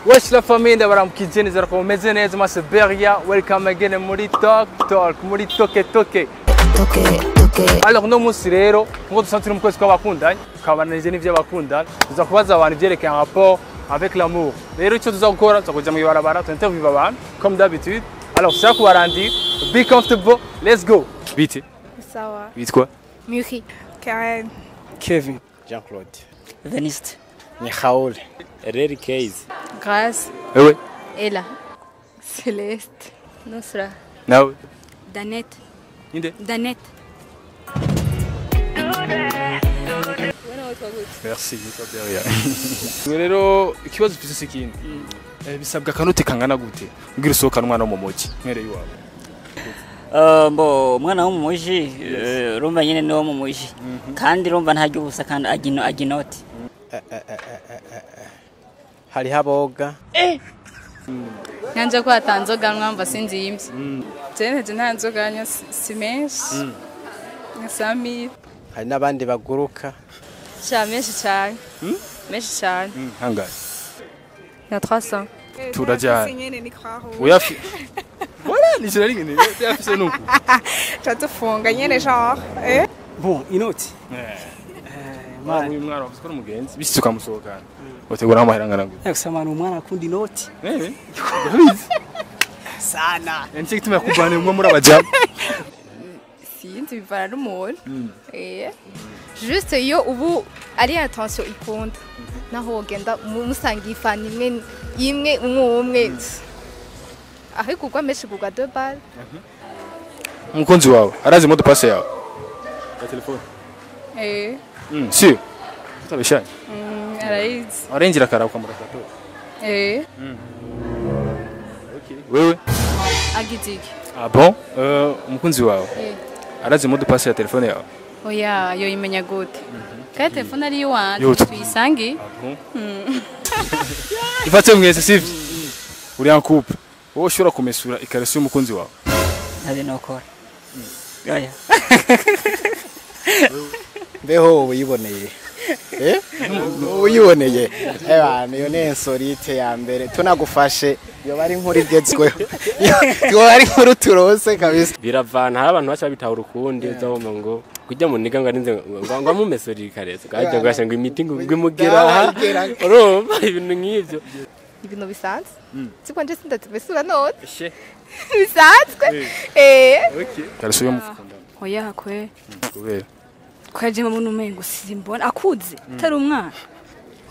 Wesh la famille ndabaramukije nizera ko mumeze neza mase Beria, welcome again muri Talk Talk, muri Toke Toke. Toke, toke. Alors no munsi rero nkuko dusanzwe turi mu kwezi kw'abakundanye, tukabananije n'ivy'abakundana, tuza kubaza abantu ivyerekeye un rapport avec l'amour. Rero icyo tuza gukora, tuza kuja mw'ibarabara, tu interview abantu comme d'habitude. Alors shaka kubarandira, be comfortable, let's go. Bite? Sawa. Bitwa? Muri. Karen. Kevin. Jean-Claude. Veniste. Ni Raoul. Rary Case. Grace. Ewe. Ella. Celeste. Nusra. Nawe. Danette. Inde? Danette. Merci, nitwa Beria. Rero ikibazo mfise si ikindi. Bisabwa akanote kangana gute kugira usohokane umwana wo mu muji mwereye iwawe? Mbo umwana wo mu muji, urumva nyene ni wo mu muji. Kandi urumva ntarya ubusa kandi ajya inoti. Hariho aboga. Nanje ko atanzoga mwamva sinzi yimvye. Je nteje nta nzoga nywa si menshi. Nka 5000. Hari n'abandi baguruka. Sha menshi cyane. Menshi cyane. Hangahe? Na 300. Turajyana. Uyafi. Voilà, ni jina ringine. Uyafise nuko. Chatufunga nyene genre. Eh? Bon, inoti. Mwana uyu mwana wavuze ko ari umugenzi bishitse ukamusohokana. Utegura amahera angana gute? Gusa mwana umwana akunda inoti. Urabizi? Sana. Nicyo gituma yakuvana umwe muri abajama. Sinzi bivana n'umuntu. Juste iyo ubu ari attention ikunda. Naho wogenda musangiye ifana imwe imwe umwe umwe. Aho kugwa menshi kugwa 2 balles. Umukunzi wawe arazi mot de passe yawe? Ya telefone. Si. Tutabishanye. Arayizi. Arengera akaraba ukamureka to. Okay. Wewe? Agitiki. Ah bon? Umukunzi wawe? Arazi mot de passe ya telefone yawe? Oya, yo imenya gute? Kandi telefone ari iwanje tuyisange. Ah bon? Ifate mwese sivyo? Uri en couple. Wowe ushobora kumesura ikariso y'umukunzi wawe? Ntabyo nokora. Oya. Mbeho uyiboneye. Uyiboneye. Ebana iyo ni insolite ya mbere tunagufashe yo bari inkuru igezweho. Yo bari inkuru turose kabisa. Biravana hari abantu bacha bitahura ukundi uzabona ngo kujya mu niga ngo arinze ngo amumesura ikareso kajya ngo ngo imiti ngo imugera urumva ibintu nk'ivyo. Ibintu bisanzwe. Siko nje sindatumesura none. Bisanzwe. Okay. Kariso yo mukundana. Oya kwe. Kubera kwaje mu umengo simbona akuze atari umwana.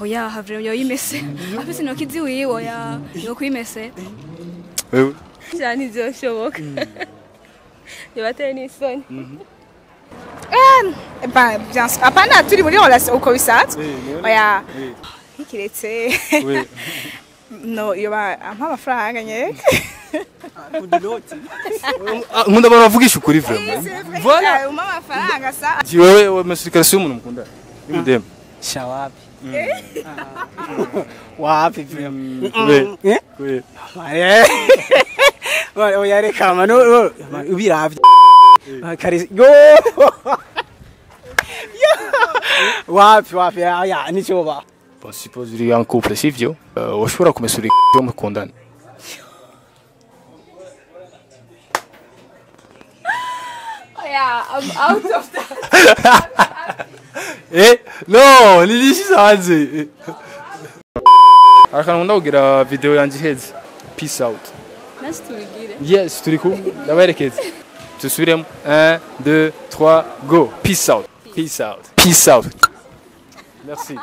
Oya havre yo yimese. Afise intoki ziwiwe oya yo kwimese. Wewe cyane ivyoshoboka. Yabateye n'isoni. Ba bien sûr. Apana turi muri relation uko bisanzwe. Oya. Ikiretse. No, iyo ba ampa amafaranga nyeke. Nkunda abantu bavugisha ukuri vraiment. Voilà, umpa amafaranga sa. Wewe wemesura ikariso y'umuntu mukunda? Y'umudemu. Sha wapi? Wapi vraiment? We. Oya reka mano ubiravye. Kare yo. Wapi wapi ya nico ba. Bon, suppose uri en couple sivyo? Ushobora kumesura yo mukundana? Yeah, I'm out of that. No, nilishize hanze. Akantu ndakugira video yanje iheze. Peace out. Nasi tubigire. Yes, turi kumwe. Ndaberekeze. Tusubiremo. 1 2 3 go. Peace out. Peace out. Peace out. Merci.